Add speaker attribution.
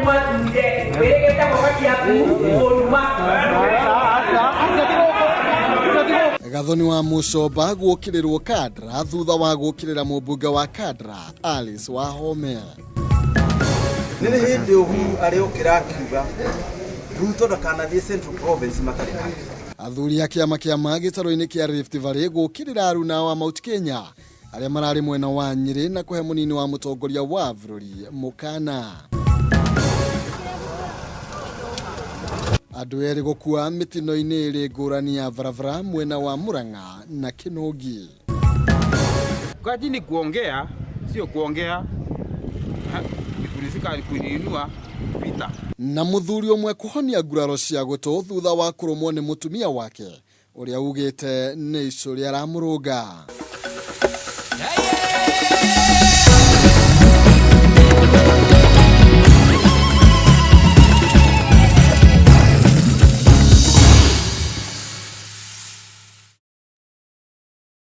Speaker 1: mwathurire wĩrĩgĩte guoko ciaku kũruma.
Speaker 2: Gathoni wa Mucomba gũũkĩrĩrwo Kandra thutha wa gũũkĩrĩra mũmbunge wa Kandra Alice Wahome.
Speaker 3: Nĩ hĩndĩ Uhuru arĩũkĩra akiuga Ruto ndakanathiĩ Central Province matarĩ nake.
Speaker 2: Athuri a kĩama kĩa ma gĩtarũ-inĩ kĩa Rift Valley gũũkĩrĩra aruna wa Mount Kenya arĩa mararĩ mwena wa Nyĩrĩ na kũhe mũnini wa mũtongoria wa bũrũri mũkana. Andũ erĩ gũkua mĩtino-inĩ ĩrĩ ngũrani ya barabara mwena wa Murang'a na Kĩnũngi.
Speaker 4: Kaji ni kuongea, sio kuongea. Ni kuinua vita.
Speaker 2: Na mũthuri ũmwe kũhonia nguraro cia gũtũ thutha wa kũrũmwo nĩ mũtumia wake ũrĩa ugĩte nĩ icũrĩ aramũrũnga.